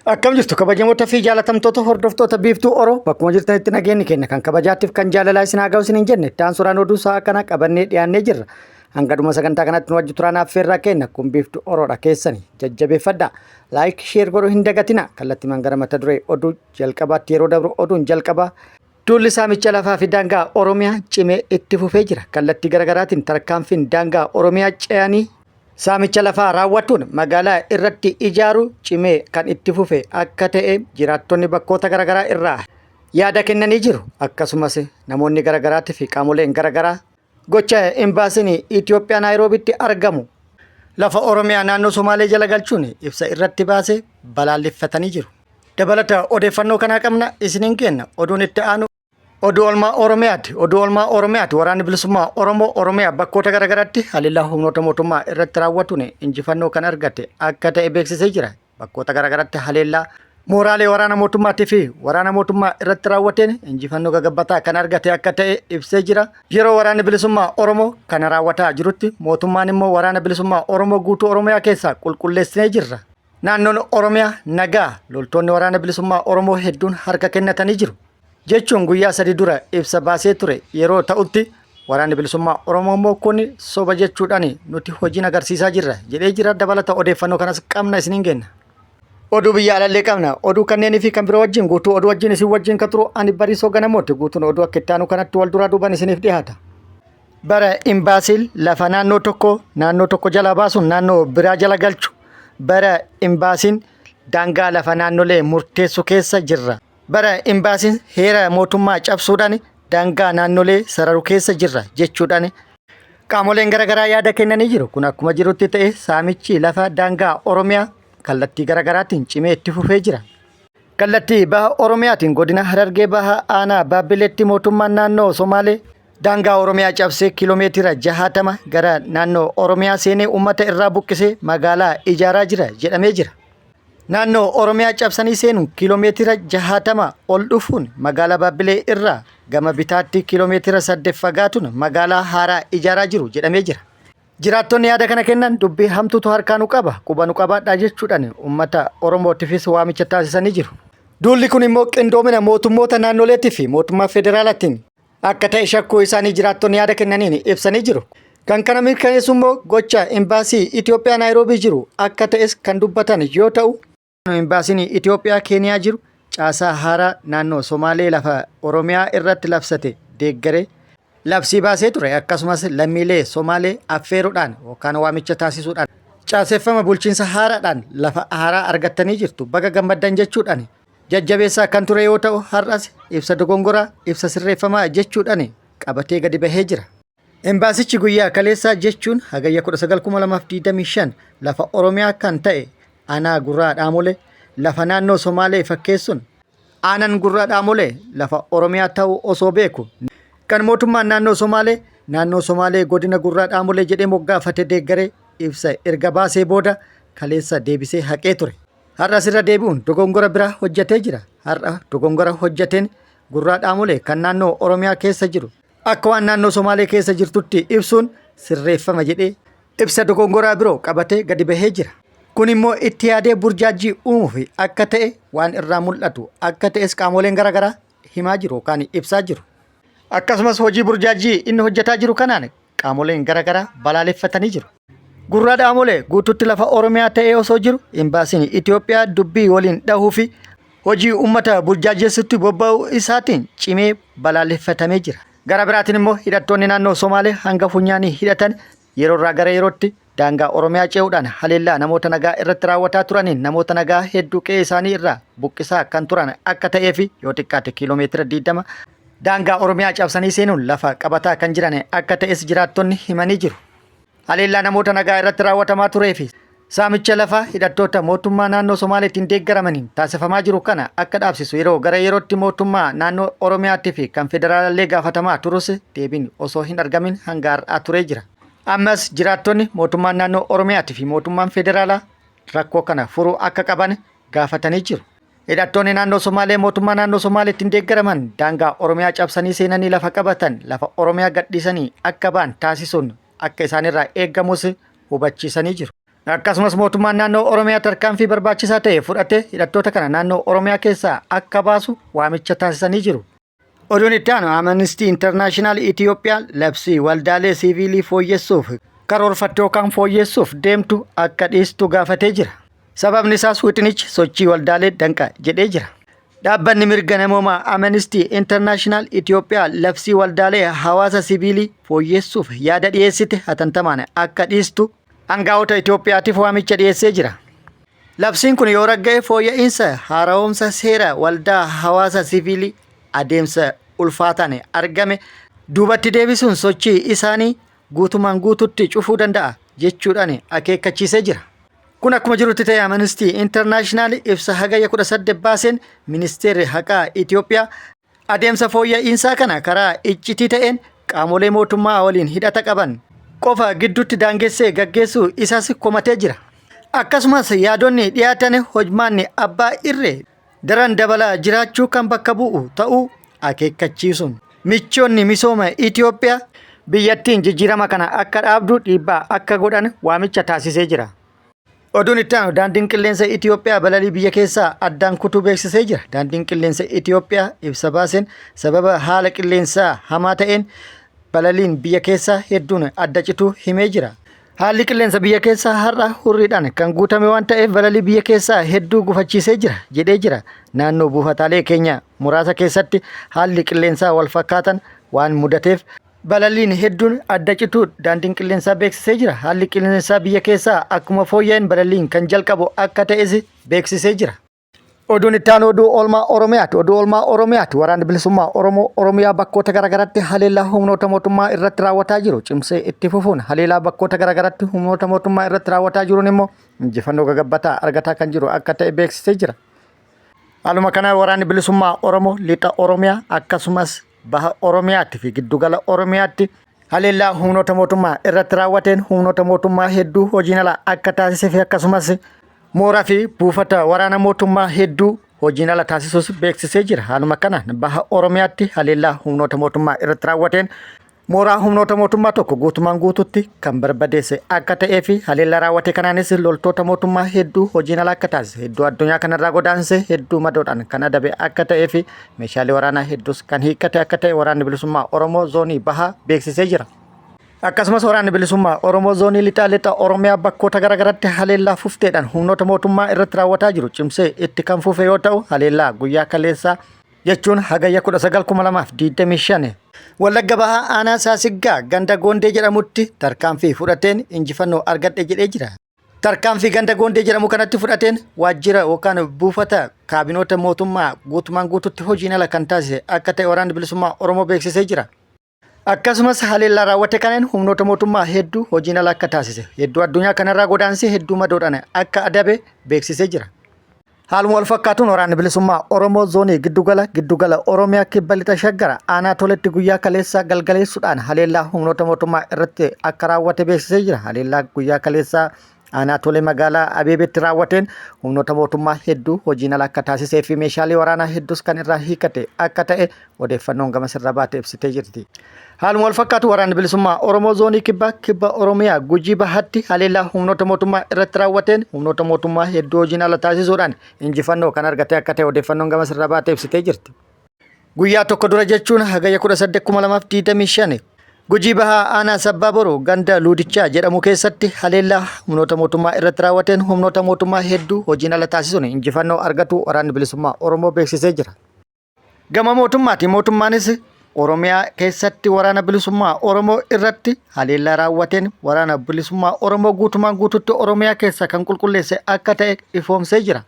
Akkam jirtu kabajamoota fi jaalatamtoota hordoftoota Biiftuu Oro, bakkuma jirtanitti nageenyi keenya kan kabajaattiif kan jaalalaa isin haa ga'u isiniin jenne. Itti aansuudhaan oduu sa'a kana qabannee dhiyaannee jirra. Hanga dhuma sagantaa kanatti nu wajji turaan affeerraa keenya. Kun Biiftuu Oroodha, keessani jajjabeeffadha. Like, share godhuu hin dagatina. Kallattiimaan gara mata duree oduu jalqabaatti yeroo dabru, oduun jalqabaa duulli saamicha lafaa fi daangaa Oromiyaa cimee itti fufee jira. Kallattii garaagaraatiin tarkaanfiin daangaa Oromiyaa ce'anii saamicha lafaa raawwatuun magaalaa irratti ijaaru cimee kan itti fufe akka ta'e jiraattonni bakkoota garaagaraa irraa yaada kennanii jiru. Akkasumas namoonni garaagaraatii fi qaamoleen garaagaraa gocha imbaasiin Itoophiyaa Naayiroobitti argamu lafa Oromiyaa naannoo Somaalee jala galchuun ibsa irratti baase balaaleffatanii jiru. Dabalata odeeffannoo kanaa qabna, isiniin kenna. Oduun itti aanu oduu oolmaa Oromiyaati. Oduu oolmaa Oromiyaati. Waraanni Bilisummaa Oromoo Oromiyaa bakkoota garaagaraatti haleellaa humnoota mootummaa irratti raawwatuun injifannoo kan argate akka ta'e beeksisee jira. Bakkoota garaagaraatti haleellaa mooraalee waraana mootummaatii fi waraana mootummaa irratti raawwateen injifannoo gagabbataa kan argate akka ta'e ibsee jira. Yeroo Waraanni Bilisummaa Oromoo kana raawwataa jirutti mootummaan immoo Waraana Bilisummaa Oromoo guutuu Oromiyaa keessaa qulqulleessinee jirra. Naannoon Oromiyaa nagaa, loltoonni Waraana Bilisummaa Oromoo hedduun harka kennatanii jiru jechuun guyyaa 3 dura ibsa baasee ture yeroo ta'utti, Waraanni Bilisummaa Oromoo immoo kun soba jechuudhaan nuti hojiin agarsiisaa jirra jedhee jira. Dabalata odeeffannoo kanas qabna, isiniin kenna. Oduu biyya alallee qabna. Oduu kanneenii fi kan biroo wajjin guutuu oduu wajjin isin wajjin kan turu ani Bariisoo Ganamooti. Guutuun oduu akka itti aanu kanatti wal duraa duuban isiniif dhiyaata. Bara imbaasiin lafa naannoo tokko naannoo tokko jalaa baasuun naannoo biraa jala galchu, bara imbaasiin daangaa lafa naannolee murteessu keessa jirra. Bara imbaasiin heera mootummaa cabsuudhaan daangaa naannolee sararu keessa jirra jechuudhaan qaamoleen garaagaraa yaada kennanii jiru. Kun akkuma jirutti ta'e, saamichi lafa daangaa Oromiyaa kallattii garaagaraatiin cimee itti fufee jira. Kallattii baha Oromiyaatiin godina Harargee Bahaa aanaa Baabbileetti mootummaan naannoo Somaalee daangaa Oromiyaa cabsee kiiloomeetira 60 gara naannoo Oromiyaa seenee uummata irraa buqqisee magaalaa ijaaraa jira jedhamee jira. Naannoo Oromiyaa cabsanii seenuun kiiloomeetira 60 ol dhufuun magaalaa Baabbilee irraa gama bitaatti kiiloomeetira 8 fagaatuun magaalaa haaraa ijaaraa jiru jedhamee jira. Jiraattonni yaada kana kennan dubbii hamtuutu harkaa nu qaba, quba nu qabaadhaa jechuudhaan uummata Oromootiifis waamicha taasisanii jiru. Duulli kun immoo qindoomina mootummoota naannoleetii fi mootummaa federaalaatiin akka ta'e shakkuu isaanii jiraattonni yaada kennaniin ibsanii jiru. Kan kana mirkaneessu immoo gocha imbaasii Itoophiyaa Naayiroobii jiru akka ta'es kan dubbatan yoo ta'u, imbaasiin Itoophiyaa Keeniyaa jiru caasaa haaraa naannoo Somaalee lafa Oromiyaa irratti labsate deeggaree labsii baasee ture, akkasumas lammiilee Somaalee affeeruudhaan yookaan waamicha taasisuudhaan caaseffama bulchiinsa haaraadhaan lafa haaraa argattanii jirtu, baga gammaddan jechuudhaan jajjabeessaa kan ture yoo ta'u, har'as ibsa dogongoraa ibsa sirreeffamaa jechuudhaan qabatee gadi bahee jira. Embaasichi guyyaa kaleessaa jechuun Hagayya 19,2025 lafa Oromiyaa kan ta'e aanaa Gurraa Dhaamolee lafa naannoo Somaalee fakkeessuun, aanaan Gurraa Dhaamolee lafa Oromiyaa ta'uu osoo beeku kan mootummaan naannoo Somaalee naannoo Somaalee godina Gurraa Dhaamolee jedhee moggaafate deeggaree ibsa erga baasee booda kaleessa deebisee haqee ture. Har'as irra deebi'uun dogongora biraa hojjetee jira. Har'a dogongora hojjeteen Gurraa Dhaamolee kan naannoo Oromiyaa keessa jiru akka waan naannoo Somaalee keessa jirtutti ibsuun sirreeffama jedhee ibsa dogongoraa biroo qabatee gadi bahee jira. Kun immoo itti yaadee burjaajjii uumuuf akka ta'e waan irraa mul'atu akka ta'es qaamoleen garaagaraa himaa jiru yookaan ibsaa jiru. Akkasumas hojii burjaajjii inni hojjetaa jiru kanaan qaamoleen garaagaraa balaaleffatanii jiru. Gurraa Dhaamolee guutuutti lafa Oromiyaa ta'ee osoo jiru imbaasiin Itoophiyaa dubbii waliin dhahuu fi hojii uummata burjaajessutti bobba'uu isaatiin cimee balaaleffatamee jira. Gara biraatiin immoo hidhattoonni naannoo Somaalee hanga funyaanii hidhatan yeroo irraa gara yerootti daangaa Oromiyaa ce'uudhaan haleellaa namoota nagaa irratti raawwataa turaniin namoota nagaa hedduu qe'ee isaanii irraa buqqisaa kan turan akka ta'ee fi yoo xiqqaate kiiloomeetira 20 daangaa Oromiyaa cabsanii seenuun lafa qabataa kan jiran akka ta'es jiraattonni himanii jiru. Haleellaa namoota nagaa irratti raawwatamaa turee fi saamicha lafaa hidhattoota mootummaa naannoo Somaaleetiin deeggaramaniin taasifamaa jiru kana akka dhaabsisu yeroo gara yerootti mootummaa naannoo Oromiyaatii fi kan federaalallee gaafatamaa turus deebiin osoo hin argamin hanga har'aa turee jira. Ammas jiraattonni mootummaan naannoo Oromiyaatii fi mootummaan federaalaa rakkoo kana furuu akka qaban gaafatanii jiru. Hidhattoonni naannoo Somaalee mootummaa naannoo Somaaleetiin deeggaraman daangaa Oromiyaa cabsanii seenanii lafa qabatan lafa Oromiyaa gadhiisanii akka ba'an taasisuun akka isaanirraa eeggamus hubachiisanii jiru. Akkasumas mootummaan naannoo Oromiyaa tarkaanfii barbaachisaa ta'e fudhatee hidhattoota kana naannoo Oromiyaa keessaa akka baasu waamicha taasisanii jiru. Oduun itti aanu Amnesty International Itoophiyaa labsii waldaalee siiviilii fooyyessuuf karoorfatte yookaan fooyyessuuf deemtu akka dhiistu gaafatee jira. Sababni isaas wixinichi sochii waldaalee danqa jedhee jira. Dhaabbanni mirga namoomaa Amnesty International Itoophiyaa labsii waldaalee hawaasa siviilii fooyyessuuf yaada dhiyeessite hatantamaan akka dhiistu angaa'ota Itoophiyaatiif waamicha dhiyeessee jira. Labsiin kun yoo ragga'e fooyya'iinsa haara'umsa seera waldaa hawaasa siviilii adeemsa ulfaataan argame duubatti deebisuun sochii isaanii guutumaan guututti cufuu danda'a jechuudhaan akeekkachiisee jira. Kun akkuma jirutti ta'e Amnesty International ibsa hagayya 18 baaseen ministeerri haqaa Itoophiyaa adeemsa fooyya'iinsaa kana karaa iccitii ta'een qaamolee mootummaa waliin hidhata qaban qofa gidduutti daangessee gaggeessuu isaas komatee jira. Akkasumas yaadonni dhiyaatan hojmaanni abbaa irree daran dabalaa jiraachuu kan bakka bu'u ta'uu akeekkachiisuun michoonni misooma Itoophiyaa biyyattiin jijjiirama kana akka dhaabdu dhiibbaa akka godhan waamicha taasisee jira. Oduun itti aanu daandiin qilleensa Itoophiyaa balalii biyya keessaa addaan kutuu beeksisee jira. Daandiin qilleensa Itoophiyaa ibsa baaseen sababa haala qilleensaa hamaa ta'een balaliin biyya keessaa hedduun adda cituu himee jira. Haalli qilleensa biyya keessaa har'a hurriidhaan kan guutame waan ta'eef balalii biyya keessaa hedduu gufachiisee jira jedhee jira. Naannoo buufataalee keenya muraasa keessatti haalli qilleensaa wal fakkaatan waan mudateef balaliin hedduun adda cituu daandiin qilleensaa beeksisee jira. Haalli qilleensaa biyya keessaa akkuma fooyya'een balaliin kan jalqabu akka ta'es beeksisee jira. Oduun itti aanu oduu oolmaa Oromiyaati. Oduu oolmaa Oromiyaati. Waraanni bilisummaa Oromoo Oromiyaa bakkoota garaagaraatti haleellaa humnoota mootummaa irratti raawwataa jiru cimsee itti fufuun haleellaa bakkoota garaagaraatti humnoota mootummaa irratti raawwataa jiruun immoo injifannoo gagabbataa argataa kan jiru akka ta'e beeksisee jira. Haaluma kanaan waraanni bilisummaa Oromoo lixa Oromiyaa akkasumas baha Oromiyaatti fi giddugala Oromiyaatti haleellaa humnoota mootummaa irratti raawwateen humnoota mootummaa hedduu hojiin ala akka taasisee fi akkasumas mooraa fi buufata waraana mootummaa hedduu hojiin ala taasisuus beeksisee jira. Haaluma kanaan baha Oromiyaatti haleellaa humnoota mootummaa irratti raawwateen mooraa humnoota mootummaa tokko guutumaan guututti kan barbadeesse akka ta'ee fi haleellaa raawwate kanaanis loltoota mootummaa hedduu hojiin ala akka taasise hedduu addunyaa kanarraa godaanse hedduu madoodhaan kan adabe akka ta'ee fi meeshaalee waraanaa hedduus kan hiikkate akka ta'e waraanni bilisummaa Oromoo zoonii bahaa beeksisee jira. Akkasumas waraanni bilisummaa Oromoo zoonii lixaa lixa Oromiyaa bakkoota garaagaraatti haleellaa fufteedhaan humnoota mootummaa irratti raawwataa jiru cimsee itti kan fufe yoo ta'u haleellaa guyyaa kaleessaa jechuun hagayya 19,2025 Wallagga Bahaa aanaa Saasiggaa ganda Goondee jedhamutti tarkaanfii fudhateen injifannoo argadhe jedhee jira. Tarkaanfii ganda Goondee jedhamu kanatti fudhateen waajjira yookaan buufata kaabinoota mootummaa guutumaan guututti hojiin ala kan taasise akka ta'e waraanni bilisummaa Oromoo beeksisee jira. Akkasumas haleellaa raawwate kanaan humnoota mootummaa hedduu hojiin ala akka taasise hedduu addunyaa kanarraa godaansee hedduu madoodhaan akka adabe beeksisee jira. Haaluma wal fakkaatuun waraanni bilisummaa Oromoo zoonii giddugala giddugala Oromiyaa kibba lixa shaggara aanaa toletti guyyaa kaleessaa galgaleessuudhaan haleellaa humnoota mootummaa irratti akka raawwate beeksisee jira. Haleellaa guyyaa kaleessaa aanaa tolee magaalaa Abeebeetti raawwateen humnoota mootummaa hedduu hojiin ala akka taasisee fi meeshaalee waraanaa hedduus kan irraa hiikate akka ta'e odeeffannoon gama sirra baate ibsitee jirti. Haaluma wal fakkaatu waraanni bilisummaa Oromoo zoonii kibbaa kibba Oromiyaa Gujii Bahaatti haleellaa humnoota mootummaa irratti raawwateen humnoota mootummaa hedduu hojiin ala taasisuudhaan injifannoo kan argate akka ta'e odeeffannoon gama sirra baate ibsitee jirti. Guyyaa tokko dura jechuun hagayya 18,2025 Gujii Bahaa aanaa Sabbaa Boruu ganda Luudichaa jedhamu keessatti haleellaa humnoota mootummaa irratti raawwateen humnoota mootummaa hedduu hojiin ala taasisuun injifannoo argatu waraanni bilisummaa Oromoo beeksisee jira. Gama mootummaatiin mootummaanis Oromiyaa keessatti waraana bilisummaa Oromoo irratti haleellaa raawwateen waraana bilisummaa Oromoo guutumaan guututti Oromiyaa keessa kan qulqulleesse akka ta'e ifoomsee jira.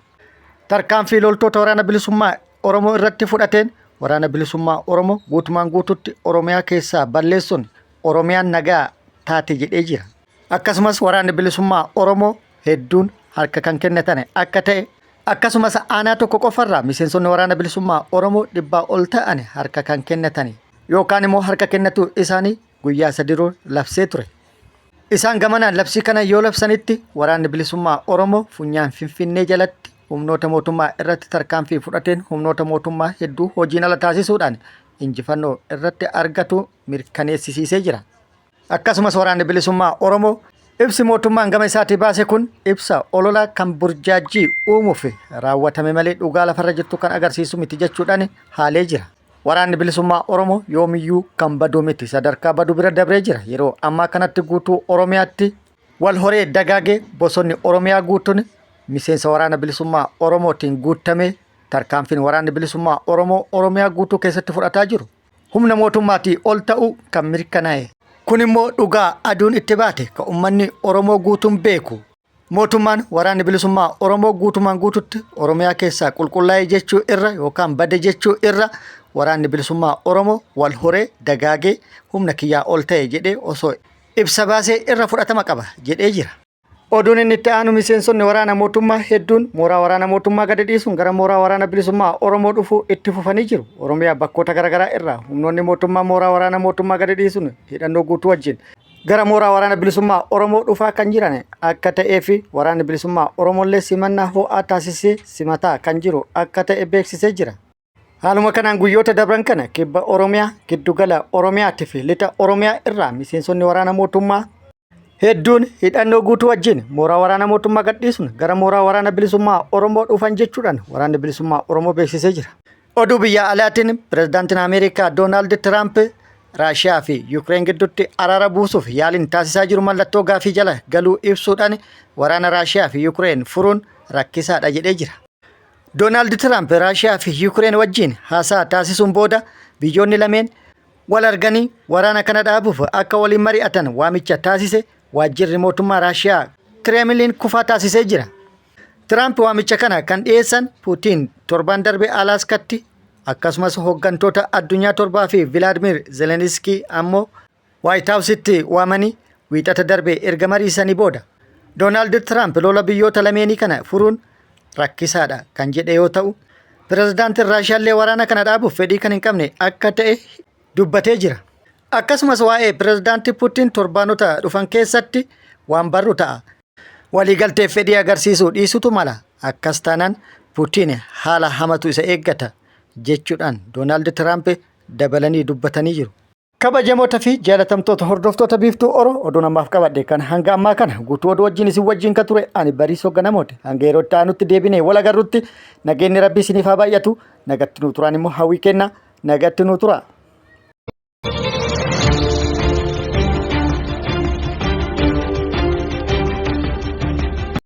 Tarkaanfii loltoota waraana bilisummaa Oromoo irratti fudhateen waraana bilisummaa Oromoo guutumaan guututti Oromiyaa keessaa balleessuun Oromiyaan nagaa taate jedhee jira. Akkasumas waraanni bilisummaa Oromoo hedduun harka kan kennatan akka ta'e akkasumas aanaa tokko qofarraa miseensonni waraana bilisummaa Oromoo dhibbaa ol ta'an harka kan kennatan yookaan immoo harka kennatu isaanii guyyaa sadi dura labsee ture. Isaan gamanaan labsii kana yoo labsanitti waraanni bilisummaa Oromoo funyaan Finfinnee jalatti humnoota mootummaa irratti tarkaanfii fudhateen humnoota mootummaa hedduu hojiin ala taasisuudhaan injifannoo irratti argatu mirkaneessisiisee jira. Akkasumas waraanni bilisummaa Oromoo Ibsi mootummaan gama isaatii baase kun ibsa olola kan burjaajjii uumuuf raawwatame malee dhugaa lafarra jirtu kan agarsiisu miti jechuudhaan haalee jira. Waraanni Bilisummaa Oromoo yoomiyyuu kan baduu miti. Sadarkaa baduu bira dabree jira. Yeroo ammaa kanatti guutuu Oromiyaatti wal horee dagaagee bosonni Oromiyaa guutuun miseensa Waraana Bilisummaa Oromootiin guutamee tarkaanfiin Waraanni Bilisummaa Oromoo Oromiyaa guutuu keessatti fudhataa jiru humna mootummaatii ol ta'uu kan mirkanaa'e. Kun immoo dhugaa aduun itti baate kan uummanni Oromoo guutuun beeku. Mootummaan Waraanni Bilisummaa Oromoo guutumaan guututti Oromiyaa keessaa qulqullaa'e jechuu irra yookaan bade jechuu irra Waraanni Bilisummaa Oromoo wal horee dagaagee humna kiyyaa ol ta'e jedhee osoo ibsa baasee irra fudhatama qaba jedhee jira. Oduun inni itti aanu miseensonni waraana mootummaa hedduun mooraa waraana mootummaa gadi dhiisuun gara mooraa waraana bilisummaa Oromoo dhufuu itti fufanii jiru. Oromiyaa bakkoota garaagaraa irraa humnoonni mootummaa mooraa waraana mootummaa gadi dhiisuun hidhannoo guutuu wajjin gara mooraa waraana bilisummaa Oromoo dhufaa kan jiran akka ta'ee fi waraanni bilisummaa Oromoollee simannaa ho'aa taasisee simataa kan jiru akka ta'e beeksisee jira. Haaluma kanaan guyyoota dabran kana kibba Oromiyaa, giddugala Oromiyaatii fi lixa Oromiyaa irraa miseensonni waraana mootummaa hedduun hidhannoo guutuu wajjin mooraa waraana mootummaa gadhiisuun gara mooraa waraana bilisummaa Oromoo dhufan jechuudhaan waraanni bilisummaa Oromoo beeksisee jira. Oduu biyya alaatiin pirezidaantiin Ameerikaa Doonaald Tiraamp Raashiyaa fi Yukireen gidduutti araara buusuuf yaaliin taasisaa jiru mallattoo gaafii jala galuu ibsuudhaan waraana Raashiyaa fi Yukireen furuun rakkisaadha jedhee jira. Doonaald Tiraamp Raashiyaa fi Yukireen wajjin haasaa taasisuun booda biyyoonni lameen wal arganii waraana kana dhaabuuf akka waliin mari'atan waamicha taasise waajjirri mootummaa Raashiyaa Kireemiliin kufaa taasisee jira. Tiraamp waamicha kana kan dhiyeessan Puutiin torban darbe Alaaskatti akkasumas hooggantoota addunyaa torbaa fi Vilaadimir Zeleniskii ammoo Waayit Haawusitti waamanii wiixata darbe erga mariisanii booda. Doonaald Tiraamp lola biyyoota lameenii kana furuun rakkisaadha kan jedhe yoo ta'u, pirezidaantiin Raashiyaallee waraana kana dhaabuuf fedhii kan hin qabne akka ta'e dubbatee jira. Akkasumas waa'ee pirezidaantii Puutiin torbaanota dhufan keessatti waan barru ta'a. Waliigalteef fedhii agarsiisuu dhiisutu mala. Akkas taanaan Puutiin haala hamatu isa eeggata jechuudhaan Doonaald Tiraamp dabalanii dubbatanii jiru. Kabajamoota fi jaalatamtoota hordoftoota Biiftuu Oro oduun ammaaf qabadhe kan hanga ammaa kana guutuu oduu wajjin isin wajjin kan ture ani Bariisoo Ganamooti. Hanga yeroo itti aanutti deebinee wal agarrutti nageenyi Rabbii isiniif haa baay'atu. Nagatti nuu turaan immoo hawwii kenna. Nagatti nuu tura.